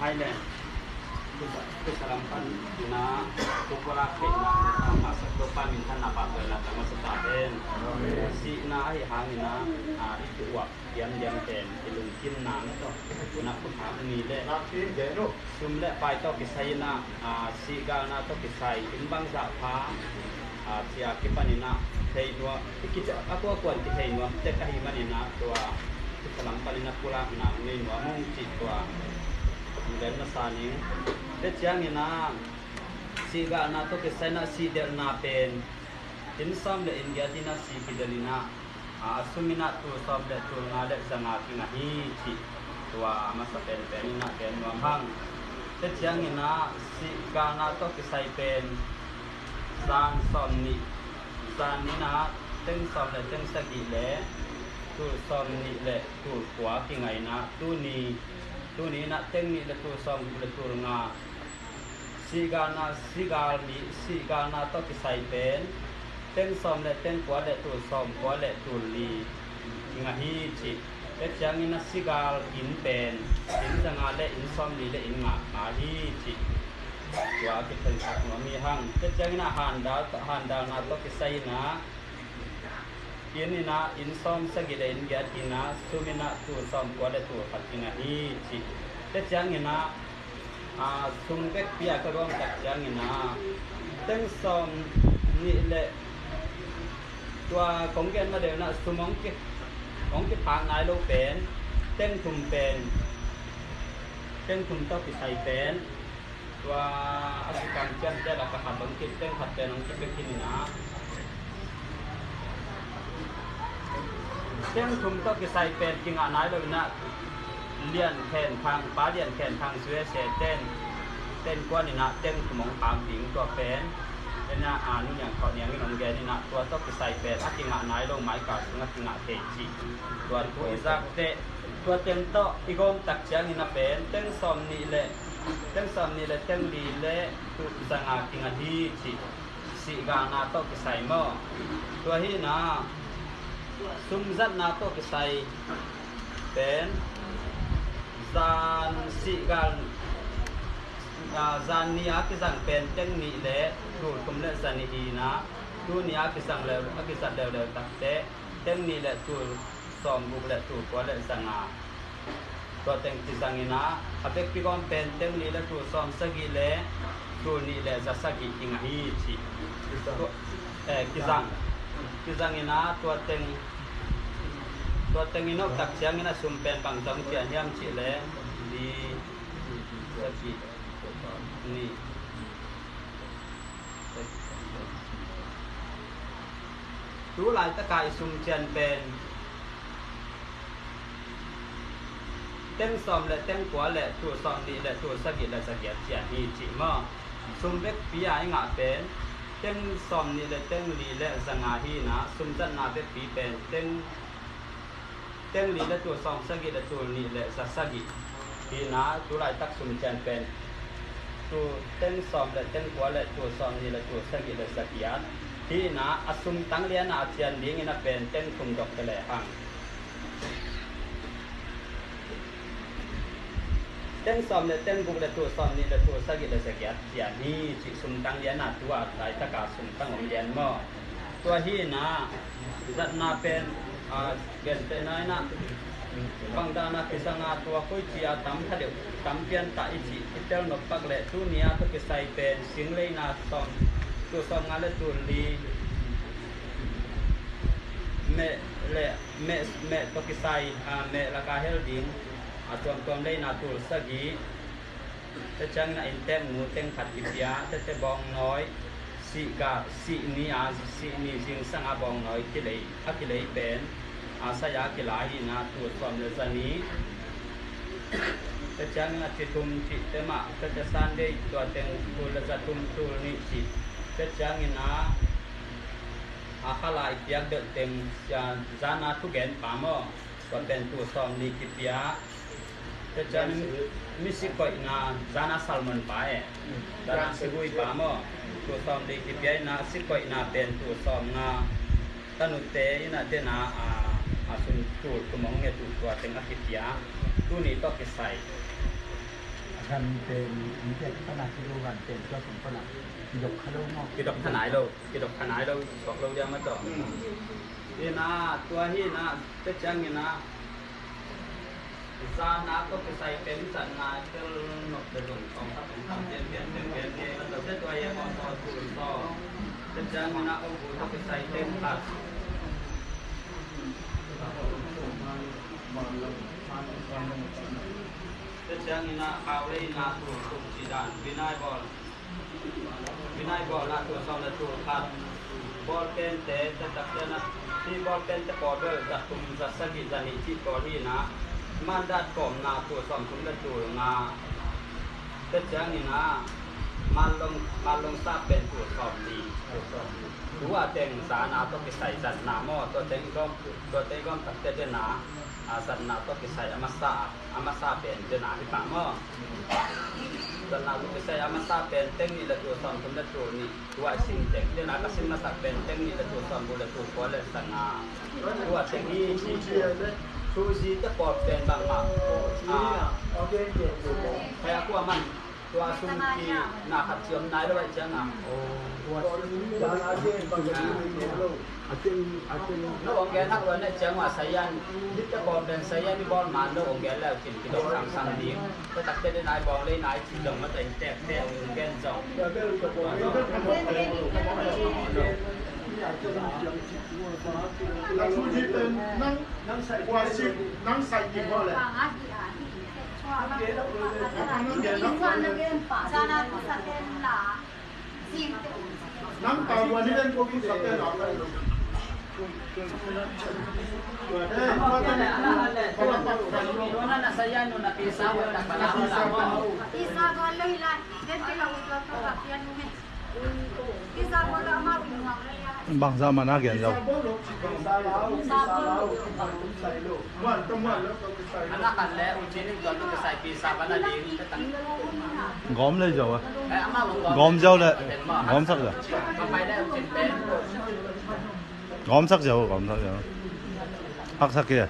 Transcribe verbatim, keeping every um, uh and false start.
Ai le, tu sa lam pan ina, tu pura khe ina, masa tu pan min than na pa tu la tang masa ta hen. Sihna ahi hang ina, a, i tu wak diam diam pen i lungkim nang to na phu thak ni le. Sum le pai tawh kisai ina, a, sihgalna tawh kisai in bangzah pha, a, cia kipan ina thei nuam, i kici a tua kuan kithei nuam tek ahi man ina tua kisa lam pan ina pulak nang nei nuam ung cih tua vel masa ning. Tua ciang ina sihgalna tawh kisai ina sihdelhna pen inn sawm le inn giat ina sih kidelh ina, a, a sum ina tul sawm le tul nga le za nga kingah hi cih tua a masa penpen ina gen nuam hang. Tua ciang ina sihgalna tawh kisai pen zan sawm nih, zan ina teng sawm le teng sagih le tul sawm nih le tul kua kingah ina tuni, tuni ina teng nih le tul sawm guk le tul nga. Sihgalna, sihgal nih, sihgalna tawh kisai pen teng sawm le teng kua le tul sawm kua le tul li kingah hi cih. Tua ciang ina sihgal inn pen inn za nga le inn sawm li le inn nga nga hi cih tua kithei sak nuam hi hang. Tua ciang ina handal, handalna tawh kisai ina inn ina inn sawm sagih le inn giat ina sum ina tul sawm kua le tul khat kingah hi cih. Tua ciang ina, a, sum vekpi a ka gawm tak ciang ina teng sawm nih le tua kong gen ma deuh ina sum hong ki, hong kiphak nai lo pen teng thum pen, teng thum tawh kisai pen tua a sikang ciamteh la ka khat hong kip teng khat pen hong kip bek hi ina. Teng thum tawh kisai pen kingah nai lo ina Lian Khen Thang, Pa Lian Khen Thang U S A ten, ten kuan ina teng thum hong phak ding tua pen ina, a, Nu Niang Khauh Niang in hong gen ina tua tawh kisai pen a kingah nai lo mai ka sung a kingah thei cih tua thu i zak teh. Tua teng tawh i gawm tak ciang ina pen teng sawm nih le, teng sawm nih le teng li le tul za nga kingah hi cih sihgalna tawh kisai maw. Tua hi ina sum zatna tawh kisai pen zan sihgal, a, zan nih a kizang pen teng nih le tul thum le za nih hi ina tuni a kizang leu, a kizat leuleu tak teh teng nih le tul sawm guk le tul kua le za nga. Tua teng kizang ina a vekpi gawm pen teng nih le tul sawm sagih le tul nih le za sagih kingah hi cih. Tua, eh, kizang, kizang ina tua teng, tua teng i nop tak ciang ina sum pen bang zong cian hiam cih le li sagih nih. Tu laitaka i sum cian pen teng sawm le teng kua le tul sawm nih le tul sagih le za giat cian hi cih maw. Sum vekpi a i ngah pen teng sawm nih le teng li le za nga hi ina sum zatna vekpi pen teng teng li le tul sawm sagih le tul nih le za sagih hi ina tu laitak sum cian pen tul teng sawm le teng kua le tul sawm nih le tul sagih le za giat hi ina a sum tang lian a cian ding ina pen teng thum dok ta le hang. Teng sawm le teng guk le tul sawm nih le tul sagih le za giat cian hi cih sum tang lian a tu a laitaka sum tang om lian maw. Tua hi ina zatna pen, a, gentehna ina bang dana kizanga tua koici a tam phadeuh tam pianta i cih i tel nop pak le tuni a tawh kisai pen singleina sawm, tul sawm nga le tul li meh le meh, meh tawh kisai, a, meh laka hel ding, a, tuamtuam leina tul sagih. Tua ciangin a inntek mu teng khat kipia, tua ciang bawngnawi, sihga, sihni a, sihni zingsang a bawngnawi kilei, a kilei pen, a, sai a kila hi ina tul sawm le za nih. Tua ciangin a ci thum cih te mah, tua ciang Sunday tua teng tul le za thum tul nih cih. Tua ciangin a, a khala i piak deuh teng, a, zana thugen pa maw. Tua pen tul sawm li kipia. Tua ciang misi koihna zana salmon pa e. Zana sigui pa maw. Tul sawm li kipia ina si koihna pen tul sawm nga. Tanute ina dena a, a sun tul tumong nge tul tua teng a kipia. Tuni tawh kisai. A Gan pen, mi tek pana kilo gan pen tua tung pana kidok kha lo maw? Kidok kha nai lo, kidok kha nai lo, suak lo dia maw tua. Hi na, tua hi na, te ciang hi na, zana tawh kisai pen zatna tel nop le zong sawm khat ong tam pian pian pian pian hi, tua te tua hi a maw tua tu sawm. Te ciang hi na, ong bu tawh kisai tel khat. Tua ciangin ah khaulei na tul sum cih dan, vinai bawl, vinai bawl na tul sawm le tul khat. Bawl pente, te tak ciang ah, hih bawl pente pawl bel za thum, za sagih, za nih cih pawl hi na, mandat kawm na tul sawm thum le tul nga. Tua ciangin ah, manlong, manlong sa pen tul sawm li. Tua teng zana tawh kisai zatna maw, tua teng gawm, tua teng gawm takte dena, a zatna tawh kisai a masa, a masa pen dena hi pah maw. Zatna tawh kisai a masa pen teng nih le tul sawm thum le tul nih, tua i sim teng dena ka sim masak pen teng nih le tul sawm guk le tul kua le sanga. Tua teng hi, hi, hi. Suzi te pawl pen bangmah. Ah. Kaya kua man. Tua sung ki na khat ciam nai lo ai ciang a. No ong gen hak lo na ciang a sayan. Dit te bawm den sayan i bawl man no ong gen leu cin ki dong sang sang ding. Te tak te de nai bawl lei nai cin dong ma ta in tek te ong gen zong. Nang, nang sai, nang sai ki bawl le. Bangzah man a gen zo. Gawm le zo a. Gawm zo le. Gawmsak zo. Gawmsak zo, gawmsak zo. Haksak kei a.